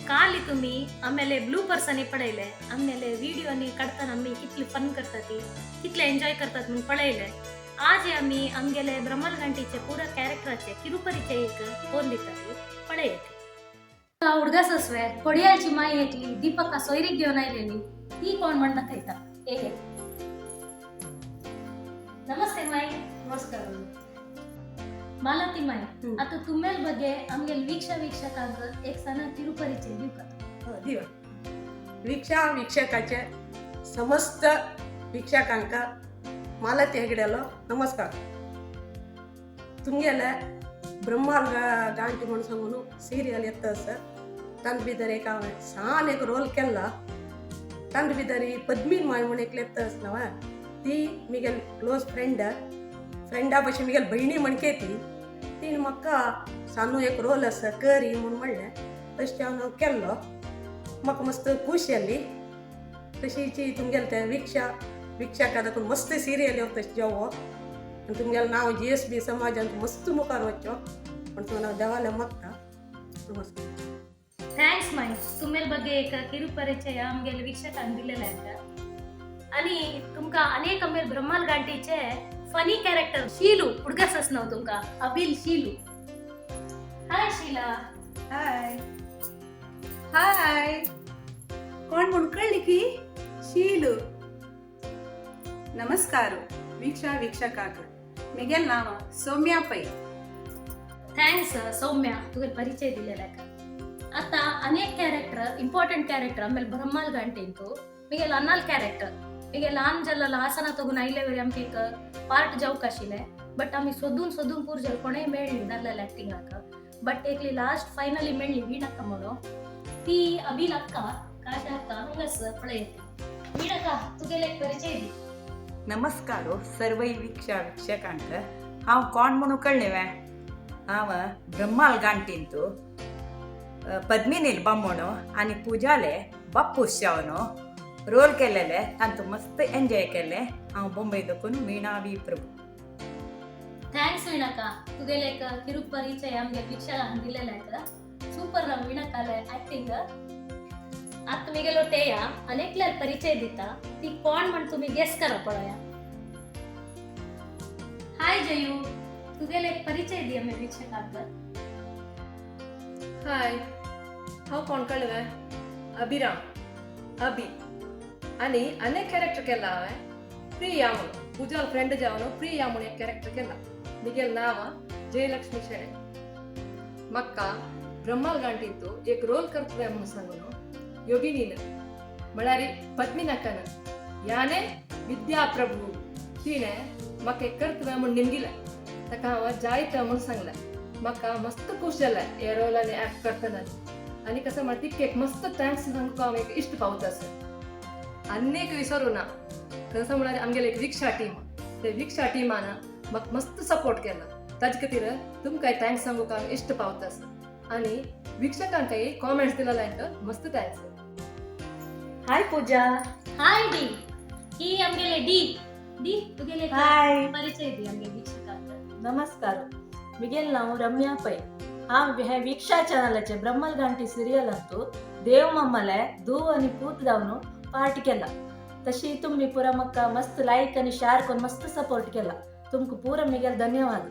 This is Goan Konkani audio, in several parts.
काल तुम्ही आमेले ब्लूपर्सांनी पळयले, आमगेले व्हिडिओनी काडताना आमी कितली फन करतात ती, कितले एन्जॉय करतात म्हूण पळयले. आज आमी आमगेले ब्रह्मलघंटीचे पुरा कॅरेक्टराचे किरुपरीचे एक फोन दितात, पळयत. हुडगा ससवे कोडियालची माई एकली दीपका सोयरीक घेवन आयलेली, ती कोण म्हण दाखयता. ए, नमस्ते माई. नमस्कार. मालती माई, आता तुमेल ಬಗ್ಗೆ ಆಮೇಲೆ ವೀಕ್ಷಕಾಂಗ एक ಸಣ್ಣ ಕಿರುಪರಿಚಯ दिवका. दिवा वीक्षा वीक्षकाचे समस्त वीक्षकांक मालती हेगडेलो नमस्कार. तुमगेले ब्रह्माल गांठी म्हण सांगून सिरियल येता सर, तांत भितर एक हांवें सान एक रोल केल्ला. तांत भितर ही पद्मीन माय म्हण एकलें येता आसना, ती मिगेल क्लोज फ्रेंड, फ्रेंडा भशेन मिगेल भयणी म्हणके. ती तिणें म्हाका सानू एक रोल आसा करी म्हूण म्हणलें, तशें हांव केल्लो. म्हाका मस्त खूश जाली. तशीच तुमगेले ते वीक्षका दाखोवन मस्त सिरियल येवप तशें जेवो आनी तुमगेलें नांव जीएसबी समाजांत मस्त मुखार वचचो म्हण तुमकां हांव देवाले मागता. नमस्कार. Thanks माई, तुमेल ಬಗ್ಗೆ एक ಕಿರುಪರಿಚಯ आमगेले ವೀಕ್ಷಕಾंक दिलेले आसा. आणि तुमका अनेक आमगेले ब्रह्माल गांठीचे फनी कॅरेक्टर शीलू हुडगास आसनाव तुमका अबिल शीलू. हाय शीला. हाय हाय, कोण म्हूण कळ्ळी की शीलू. नमस्कार वीक्षा वीक्षकाक, मिगेल नाम सौम्या पै. Thanks सौम्या, तुगे ಪರಿಚಯ दिलेला. आता अनेक ಕ್ಯಾರೆಕ್ಟರ್, ಇಂಪಾರ್ಟೆಂಟ್ ಕ್ಯಾರೆಕ್ಟರ್ ಆಮೇಲೆ ಬ್ರಹ್ಮಾಲ್ ಗಂಟೆಂತು ಮಿಗೆಲ್ ಅನ್ನಾಲ್ ಕ್ಯಾರೆಕ್ಟರ್. ಮಿಗೆಲ್ ಆನ್ ಜಲ್ಲ ಹಾಸನ ತಗುನ್ ಐಲೆವರಿ आमके एक पार्ट जावंक आशिल्लें, बट आमी सोदून सोदून पूर जल कोणेय मेळ्ळी दारलेले ಆಕ್ಟಿಂಗಾक, बट एकली ಲಾಸ್ಟ್ ಫೈನಲಿ मेळ्ळी ವೀಣಕ್ಕ म्हणून. ती अभिल अक्का, काशा अक्का हंगास पळयती. ವೀಣಕ್ಕ, तुगेले एक परिचय दी. नमस्कार सर्वय वीक्षा वीक्षकांक. हांव कोण म्हणून कळ्ळें वे? हांव ब्रह्माल गांठींतू पद्मिनील बामणो आनी पुजाले बाप्पूस जावन रोल केलेले, तांतू मस्त एन्जॉय केले. हांव बॉम्बे दखून वीणा वी प्रभू. Thanks ವೀಣಕ್ಕ, तुगेले एक ಕಿರು ಪರಿಚಯ आमगे ವೀಕ್ಷಕಾಂक दिलेले. ಸೂಪರ್ ನಮ್ಮ ವೀಣಕ್ಕಾಲೆ ಆಕ್ಟಿಂಗ್. आत तुमी टेया अनेकल्यार परिचय दिता, ती कोण म्हण तुमी गेस करा पळया. हाय जयू, तुगेले एक परिचय दी आमी वीक्षकांक. हाय, हांव कोण कळ्ळें? अभिराम अभि. आनी अनेक कॅरेक्टर केला हांवें, प्रिया म्हणून पूजाल फ्रेंड जावन प्रिया म्हणून एक कॅरेक्टर केला. मिगेल नांव जयलक्ष्मी शेणे. म्हाका ब्रह्माल गांठींतू एक रोल करतले म्हणून सांगून योगिनीन म्हळ्यार पद्मिनक्कन याने विद्या प्रभू तिणें म्हाका एक करतले म्हूण निमगिलें. ताका हांव जायत म्हणून सांगलें. म्हाका मस्त खूश जालें हे रोलांनी ऍक्ट करतना. आनी कसं म्हणटा, तिका एक मस्त thanks सांगूंक हांव एक इश्ट पावता आसा. आनी विसरूं ना, कसं म्हळ्यार आमगेले एक रिक्षा टीम, ते रिक्षा टिमान म्हाका मस्त सपोर्ट केला. ताजे खातीर तुमकां thanks सांगूंक हांव इश्ट पावता आसा. आनी वीक्षकांकय कॉमेंट्स दिलेल्यांक मस्त thanks. हाय पूजा. हाय डी, ही आमगेले डी. डी, तुगेले एक हाय. परिचय दी आमगे वीक्षकांक. नमस्कार, मिगेल नाव रम्या पै. हांव हे वीक्षा चॅनलाचे ब्रह्मल गांठी सिरियल अंतू देव मम्मले दू आनी पूत जावन पार्ट केला. तशी तुम्ही पुरा मक्का मस्त लाईक आणि शेअर करून मस्त सपोर्ट केला. तुमक पूरा मिगेल धन्यवाद.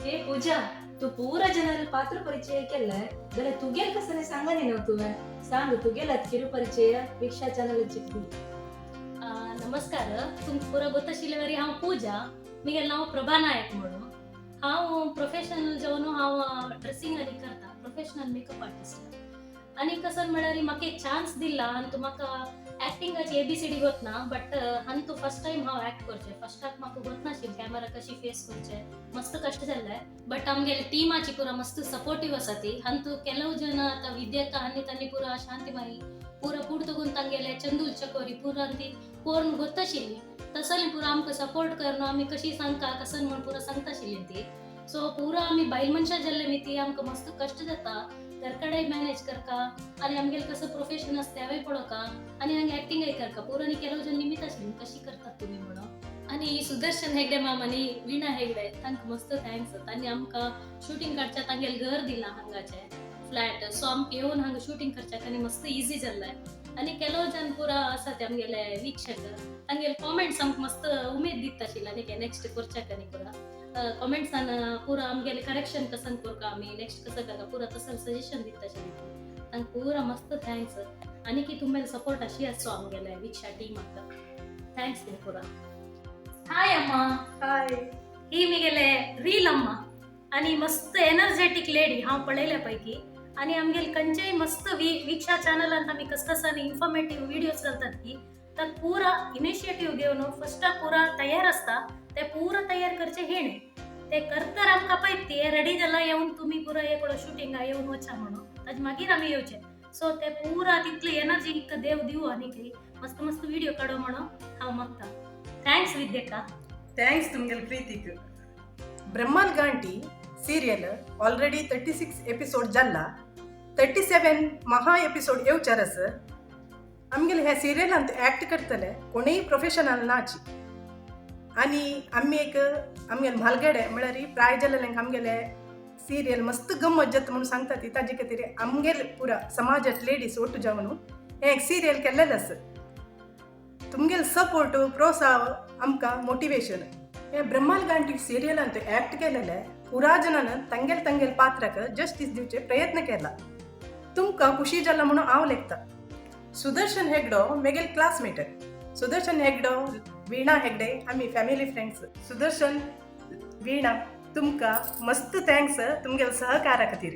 ए पूजा, तू पूरा ಜನರ ಪಾತ್ರ ಪರಿಚಯ केಲ್ಲ, जाल्यार तुगेल कसं सांगा न्ही तुवें. सांग तुगेल ಕಿರು ಪರಿಚಯ ವೀಕ್ಷಾ ಚಾನಲ್ चिकली. नमस्कार, तुमकां पुरा ಗೊತ್ತಾशिल्ले हांव पूजा. मिगेल नांव प्रभा नायक म्हणून. हांव प्रोफेशनल जावन हांव ड्रेसिंग आनी करता, प्रोफेशनल मेकअप आर्टिस्ट. आनी कसं म्हळ्यार म्हाका एक चान्स दिला आनी तूं म्हाका ऍक्टिंगाची एबीसीडी गोतना, बट अंतू फर्स्ट टायम हांव ऍक्ट करचें. फर्स्टाक म्हाका गोतनाशिल्लें कॅमेरा कशी फेस करचें, मस्त कश्ट जाल्ले. बट आमगेले टीमाची पुरा मस्त सपोर्टीव आसा ती. अंतू ಕೆಲವು ಜನ आतां विद्यका आनी तांणी पुरा शांतिमाई पुरा पूड तगून तांगेले चंदूल चकोरी पुरा ती कोण गोताशिल्ली तसली पुरा आमकां सपोर्ट करून आमी कशी सांगता कसन म्हण पुरा सांगताशिल्ली ती. सो पुरा आमी बायल मनशां जाल्ले मी ती आमकां मस्त कश्ट जाता, घर कडेन मॅनेज करका आनी आमगेलें कसं प्रोफेशन आसा तेंवूय पळोवका आनी हांगा ऍक्टिंगय करका. पुरा आनी ಕೆಲವು जन निमित्त आशिल्ली कशी करतात तुमी म्हणून. आनी सुदर्शन हेगडे माम आनी वीणा हेगडे तांकां मस्त thanks. तांणी आमकां शुटींग काडच्या तांगेलें घर दिलां हांगाचें. फ्लॅट. सो आमकां येवन हांगा शूटिंग करच्याक आनी मस्त इजी जाल्लें. आनी ಕೆಲವು जन पुरा आसा ते आमगेले वीक्षक, तांगेले कॉमेंट्स आमकां मस्त उमेद दिता आशिल्ले. आनी नेक्स्ट करच्याक आनी पुरा कॉमेंट्सान पुरा आमगेले करेक्शन कसं करका, आमी नेक्स्ट कसं करका, पुरा तसं सजेशन दिता आशिल्ले. तांकां पुरा मस्त thanks. आनी की तुमगेले सपोर्ट अशी आसचो आमगेले वीक्षा टीमाक. Thanks पुरा. हाय अम्मा. हाय. ही मिगेले रील अम्मा आणि मस्त एनर्जेटिक लेडी हांव पळयल्या पैकी. आणि आमगेले खंयचेय मस्त वीक्षा चॅनल ಅಂತ आमी कस कस इन्फॉर्मेटिव्ह व्हिडिओज घालतात की तर पुरा इनिशिएटिव्ह घेवन फर्स्ट पुरा तयार आसता. ते पुरा तयार करचे हेणे ते करतर आमकां पळयत ती रेडी जाला, येवन तुमी पुरा एकडो शुटिंगा येवन वचा म्हणून, ताजे मागीर आमी येवचे. सो ते पुरा तितली एनर्जी इतका देव दिवू आनी मस्त मस्त व्हिडिओ काडो म्हणून हांव मागता. Thanks विद्यका. Thanks तुमगेल प्रीतिक. Brahmal Ganti serial already 36 episode जाल्ला, 37 महा एपिसोड येवचार आस. आमगेले ह्या सिरियलांत ऍक्ट करतले कोणूय प्रोफेशनल नाची आनी आमी एक आमगेले म्हालगडे म्हळ्यार प्राय जाल्ल्यांक आमगेले सिरियल मस्त गम्मत जाता म्हणून सांगता ती. ताजे खातीर आमगेले पुरा समाजात लेडीज ಒಟ್ಟು जावन हें एक सिरियल केल्लेलें आसा. तुमगेले सपोर्ट, प्रोत्साह आमकां मोटिवेशन. हे ब्रह्माल गांठी सिरियलांत ऍक्ट केलेले पुरा जनान ತಂಗೆಲ್ ತಂಗೆಲ್ ಪಾತ್ರಕ್ಕೆ ಜಸ್ಟಿಸ್ दिवचे प्रयत्न केला. तुमकां खुशी जाला म्हणून हांव लेखता. सुदर्शन हेगडो मेगेल क्लासमेट. सुदर्शन हेगडो, वीणा हेगडे आमी फॅमिली फ्रेंड्स. सुदर्शन, वीणा, तुमकां मस्त thanks तुमगेल सहकारा खातीर.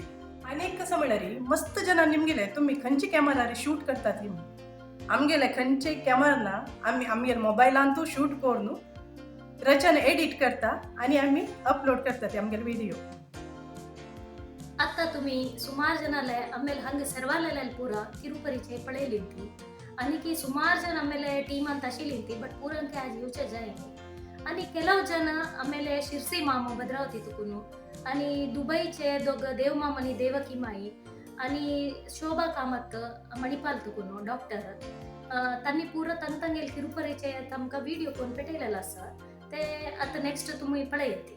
आनी एक कसं म्हळ्यार मस्त जनां निमगेले तुमी खंयचे कॅमेरार शूट करतात ती. आमगेले खंयचे कॅमेरा ना, आमी आमगेले मोबायलांतू शूट करून रचन एडिट करता आनी आमी अपलोड करता ते आमगेले व्हिडिओ. आता तुम्ही सुमार ಜನಾಲೆ ಆಮೇಲೆ ಹಂಗೆ ಸರ್ವಾಲೆಲ್ಲ ಪೂರ ಕಿರುಪರಿಚಯ ಪಳೆಯಲಿಂತಿ. ಅನಿಕಿ ಸುಮಾರು ಜನ ಆಮೇಲೆ ಟೀಮ್ ಅಂತ ಅಶಿಲಿಂತಿ, ಬಟ್ ಪೂರಂಕೆ ಆಜ್ ಯೋಚನೆ ಜಾಯಿನಿ. आणि ಕೆಲವು ಜನ ಆಮೇಲೆ ಶಿರ್ಸಿ ಮಾಮ ಭದ್ರಾವತಿ तुकून आणि दुबईचे दोग देवमाम आणि देवकी माई आणि शोभा कामत मणिपाल तुकून डॉक्टर, त्यांनी पुरा ತಂತಂಗೆಲ್ ಕಿರುಪರಿಚಯ ತಮಕ ವಿಡಿಯೋ कोण पेटयलेलो आसा, ते आता नेक्स्ट तुम्ही पळयती.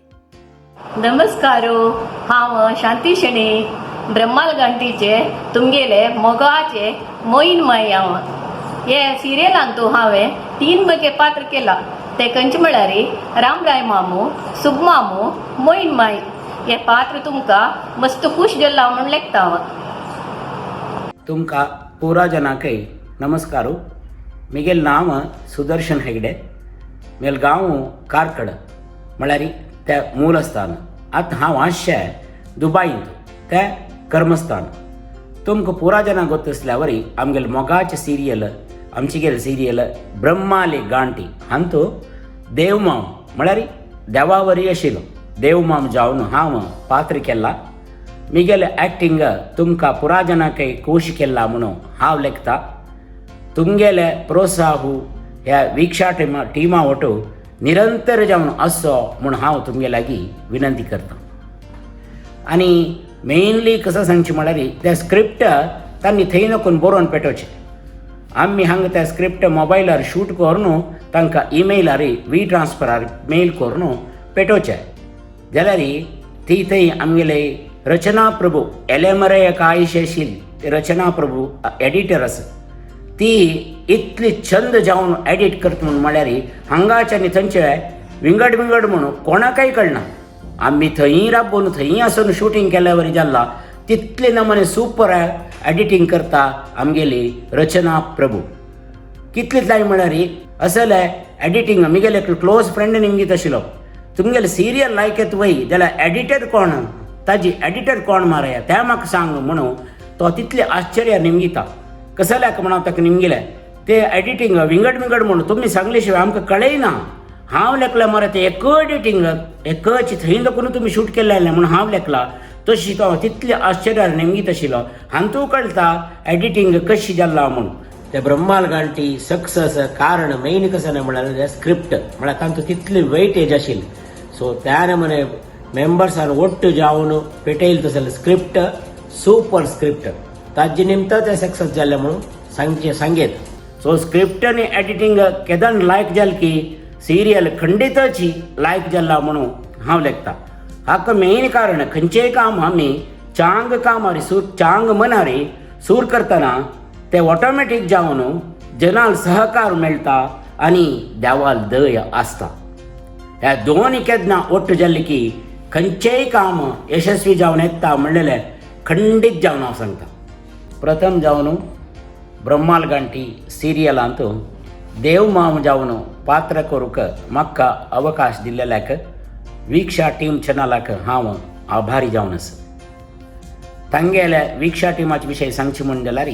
नमस्कार, हांव शांती शेणी, ब्रह्माल गांठीचे तुमगेले मोगाचे मोईन माई हांव. हे सिरियलांतू हांवें तीन बगे पात्र केला. ते खंयचे म्हळ्यार रामराय मामू, सुगमामू, मोईन माई. हे पात्र तुमकां मस्त खूश जाल्ला म्हूण लेखता हांव. तुमकां पुरा जनाकय नमस्कार. मिगेल नांव सुदर्शन हेगडे. मेल गांव कार्कड, म्हळ्यार ते मूलस्थान. आतां हांव आशे दुबाईंत, ते कर्मस्थान. तुमकां पुरा जनांक गोत्त आसल्या वरी आमगेले मोगाचे सिरियल, आमचेगेले सिरियल ब्रह्माले गांठी हांतू देवमाम, म्हळ्यार देवावरी आशिल्लो देवमाम जावन हांव पात्र केला. मिगेले ॲक्टिंग तुमकां पुरा जनांकय खोशी केला म्हणून हांव लेखता. तुमगेले प्रोत्साहू ह्या वीक्षा टिमा वटू निरंतर जावन आसचो म्हूण हांव तुमगे लागीं विनंती करता. आनी मेनली कसं सांगचें म्हळ्यार तें स्क्रिप्ट तांणी थंय नकून बरोवन पेटोवचें. आमी हांगा त्या स्क्रिप्ट मोबायलार शूट करून तांकां इमेलार, वी ट्रान्सफरार मेल करून पेटोवचें जाल्यार ती थंय आमगेले रचना प्रभू एलेमरे एक आयुश्य आशिल्ली ती रचना प्रभू एडिटर आसा. ती इतली छंद जावन एडिट करता म्हूण म्हळ्यार हांगाचे आनी थंयचे विंगड विंगड म्हणून कोणाकय कळना. आमी थंय राबोवन थंय आसून शुटींग केल्या वरी जाल्ला, तितले नमुने सुपर एडिटींग करता आमगेली रचना प्रभू. कितले जाय म्हळ्यार असले एडिटींग मिगेले क्लोज फ्रेंड निमगीत आशिल्लो, तुमगेले सिरियल लायक येत वय जाल्यार एडिटर कोण, ताजी एडिटर कोण मारया तें म्हाका सांग म्हणून तो तितले आश्चर्य निमगिता. कसल्याक म्हणून ताका निमगिलें ते एडिटींग विंगड विंगड म्हणून तुमी सांगले शिवाय आमकां कळय ना. हांव लेखला मरे ते एक एडिटींग एकच थंय दाखोवन तुमी शूट केल्लें म्हणून हांव लेखला. तशी तो तितले आश्चर्य निमगीत आशिल्लो. हांतू कळटा एडिटींग कशी जाल्ला म्हणून. ते ब्रह्माल गांठी सक्सस कारण मेन कसं म्हळ्यार स्क्रिप्ट, म्हळ्यार तांचो तितली वेटेज आशिल्ली. सो त्या नमुने मेंबर्सान ಒಟ್ಟು जावन पेटयल तसले स्क्रिप्ट, सुपर स्क्रिप्ट, ताजे निमत ते सक्सेस जाल्ले म्हणून सांगचे सांगेत. सो स्क्रिप्ट आनी एडिटींग केदन लायक जाल की सिरियल खंडितची लायक जाल्ला म्हणून हांव लेखता. हाका मेन कारण खंयचेय काम आमी चांग कामारी सूर चांग मनारी सूर करतना ते ऑटोमॅटीक जावन जनाल सहकार मेळटा आनी देवाल दय आसता. ह्या दोन केन्ना ओट्ट जाल्ले की खंयचेय काम यशस्वी जावन येता म्हणलेलें खंडीत जावन हांव सांगता. प्रथम जावन ब्रह्माल गांठी सिरियलांत देवमाम जावन पात्र करूंक म्हाका अवकाश दिल्लेल्याक वीक्षा टीम चॅनलाक हांव आभारी जावन आसा. तांगेल्या वीक्षा टिमाचे विशय सांगचे म्हूण जाल्यार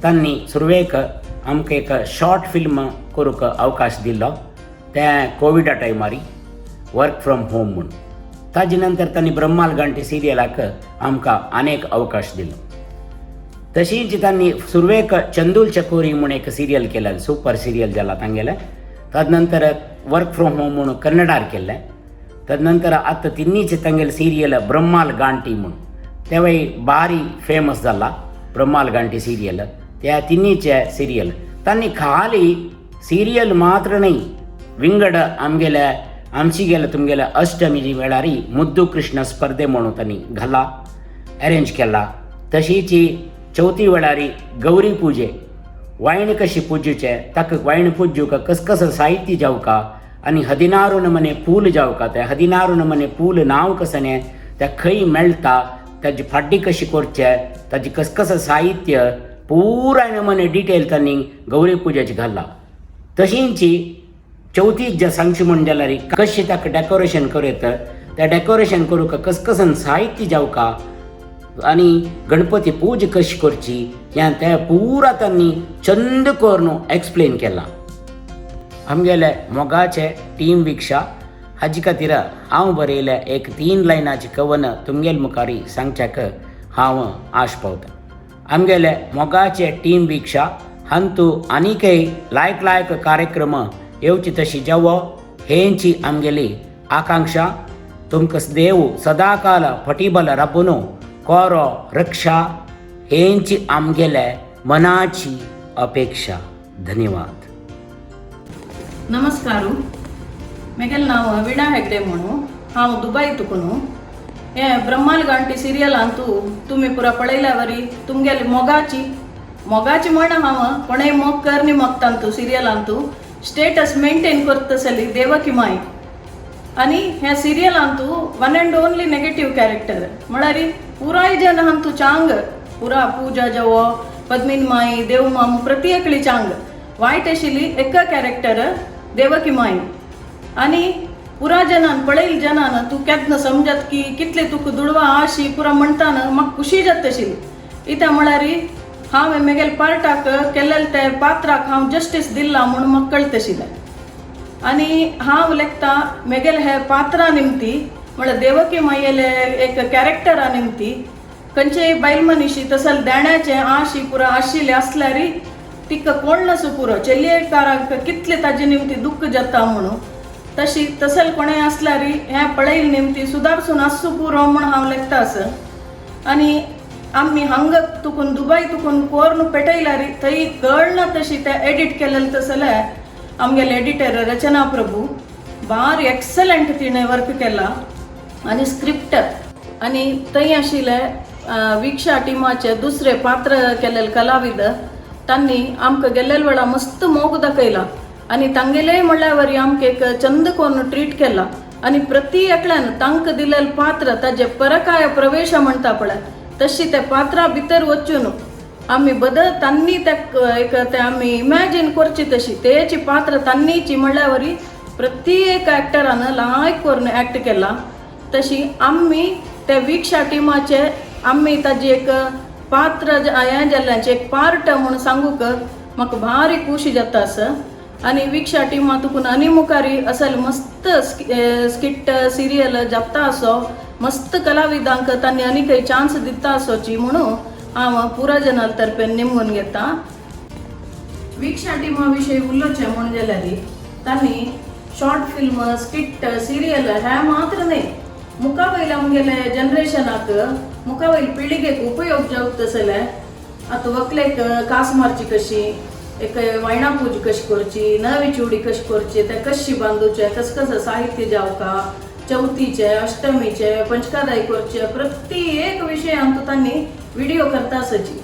तांणी सुरवेक आमकां एक शॉर्ट फिल्म करूंक अवकाश दिल्लो तें कोविडा टायमारी वर्क फ्रॉम होम म्हूण. ताजे नंतर तांणी ब्रह्माल गांठी सिरियलाक आमकां अनेक अवकाश दिलो. तशीच तांणी सुरवेक चंदूल चकोरी म्हूण एक सिरियल केलें, सुपर सिरियल जाला तांगेलें. तद नंतर वर्क फ्रॉम होम म्हूण कन्नडार केल्लें. तद नंतर आतां तिन्नीच तांगेलें सिरियल ब्रह्माल गांठी म्हूण तेवूय बारी फेमस जाला ब्रह्माल गांठी सिरियल. त्या तिन्नीचे सिरियल तांणी खाली सिरियल मात्र न्हय विंगड आमगेल्या आमची गेल्या तुमगेल्या अष्टमी वेळारी मुद्दू कृष्ण स्पर्धे म्हणून तांणी घाला अरेंज केला. तशीच चवथी वेळारी गौरी पुजे वायण कशी पुजूचे ताका वायण पुजूक कस साहित्य जावका आनी हदिनारू नमने पूल जावका ते हदिनारू नमने पूल नांव कसने ते खंय मेळटा ताजी फाड्डी कशी करचे ताजी कस साहित्य पुराय नमने डिटेल तांणी गौरी पुजेची घाला. तशींच चवथीक जे सांगचे म्हण जाल्यार कशें ताका डेकोरेशन करूं येता त्या डेकोरेशन करूंक कस साहित्य जावका आनी गणपती पूजा कशी करची हें तें पुरा तांणी चंद करून एक्सप्लेन केलां. आमगेले मोगाचे टीम विक्षा हाजे खातीर हांव बरयलें एक 3 लायनाचें कवन तुमगेले मुखार सांगच्याक हांव आश पावता. आमगेले मोगाचे टीम विक्षा हांतू आनीकय लायक लायक कार्यक्रम येवची तशी जावो हेंची आमगेली आकांक्षा. तुमकां देव सदाकाल फटीबल राबून कोरो रक्षा हेंची आमगेले मनाची अपेक्षा. धन्यवाद. नमस्कार, मेगेलें नांव वीणा हेगडे म्हणू. हांव दुबाय तुकून. हे ब्रह्माल गांठी सिरियलांतू तुमी पुरा पळयल्या वरी तुमगेले मोगाची मोगाची म्हण हांव कोणेय मोग कर न्ही मोगतांतू सिरियलांतू स्टेटस मेंटेन करतसली देवकी माई. आनी ह्या सिरियलांतू one and only negative character म्हळ्यार पुराय जन हांतू चांग पुरा पूजा जवो पद्मिन माई देवमामू प्रति एकली चांग वायट आशिल्ली एका कॅरेक्टर देवकी माई. आनी पुरा जनान पळयल जनान तूं केन्ना समजत की कितले तुका दुडवा आशी पुरा म्हणटान म्हाका खुशी जाता आशिल्ली. इत्या म्हळ्यार हांवें मेगेले पार्टाक केल्लेले ते पात्राक हांव जस्टीस दिला म्हूण म्हाका कळटा आशिल्लें. आनी हांव लेखता मेगेले हे पात्रा निमती म्हळ्यार देवकी मायेले एक कॅरेक्टरा निमती खंयचेय बायल मनीशी तसले देण्याचे आशी पुरा आशिल्ले आसल्यार तिका कोण नासूं पुरो चेल्लयेकारांक कितले ताजे निमती दुख्ख जाता म्हणून तशी तसले कोणेय आसल्यार हें पळयल निमती सुदारसून आसूं पुरो म्हूण हांव लेखता आसा. आनी आमी हांगा तुकून दुबय तुकून कोर्न पेटयल्यार थंय कळना तशी ते एडिट केलेले तसले आमगेले एडिटर रचना प्रभू बार एक्सलंट तिणें वर्क केला. आनी स्क्रिप्ट आनी थंय आशिल्ले वीक्षा टिमाचे दुसरे पात्र केल्ले कलाविद तांणी आमकां गेल्ले वेळा मस्त मोग दाखयला आनी तांगेलेय म्हणल्यार वरी आमकां एक चंद करून ट्रीट केला. आनी प्रति एकल्यान तांकां दिलेलें पात्र ताजे परकाय प्रवेश म्हणटा पळय तशी त्या पात्रा भितर वचून आमी बदल तांणी त्या एक ते आमी इमॅजीन करची तशी तेची पात्र तांणीची म्हणल्यार वरी प्रत्येक ॲक्टरान लायक करून ॲक्ट केला. तशी आमी त्या वीक्षा टिमाचे आमी ताजी एक पात्र हें जाल्ल्याचें एक पार्ट म्हूण सांगूंक म्हाका भारी खुशी जाता आसा. आनी वीक्षा टिमा तुकून आनी मुखारी असल मस्त स्किट सिरियल जाता आसो मस्त कलाविदांक तांणी आनी खंय चान्स दिता आसोची म्हणून हांव पुरा जनाल तर्फेन निमगून घेता. वीक्षा टिमा विशयी उलोवचें म्हूण जाल्यार तांणी शॉर्ट फिल्म स्किट सिरियल हें मात्र न्हय मुखा वयल्या आमगेले जनरेशनाक मुखा वयले पिळगेक उपयोग जावता तसले आतां व्हंकलेक कास मारची कशी एक वायणा पूज कशी करची नवी चुडी कशी करची ते कशी बांदूचे कस कसं साहित्य जावका चवथीचे, अष्टमीचे, पंचकादाय करचे, प्रत्येक विशयांतू तांणी व्हिडिओ करता आसाची.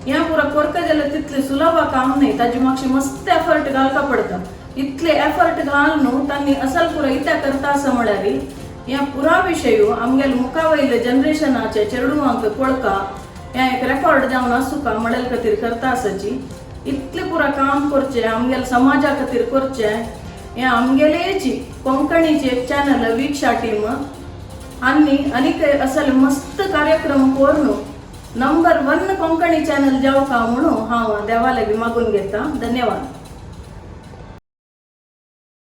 ह्या पुरा कोरका जाल्यार तितले सुलभ काम न्हय, ताजी मातशी मस्त एफर्ट घालका पडता. इतले एफर्ट घाल न्हू तांणी असल पुरा इत्या करता आसा म्हळ्यार ह्या पुरा विशय आमगेले मुखा वयले जनरेशनाचे चेडवांक कोळका ह्या एक रेकॉर्ड जावन आसूका म्हणले खातीर करता आसाची. इतले पुरा काम करचें आमगेले समाजा खातीर करचें. हें आमगेलेची कोंकणीची एक चॅनल वीक्षा टीम आनी आनीक असल मस्त कार्यक्रम करून नंबर 1 कोंकणी चॅनल जावका म्हणून हांव देवा लागीं मागून घेता. धन्यवाद.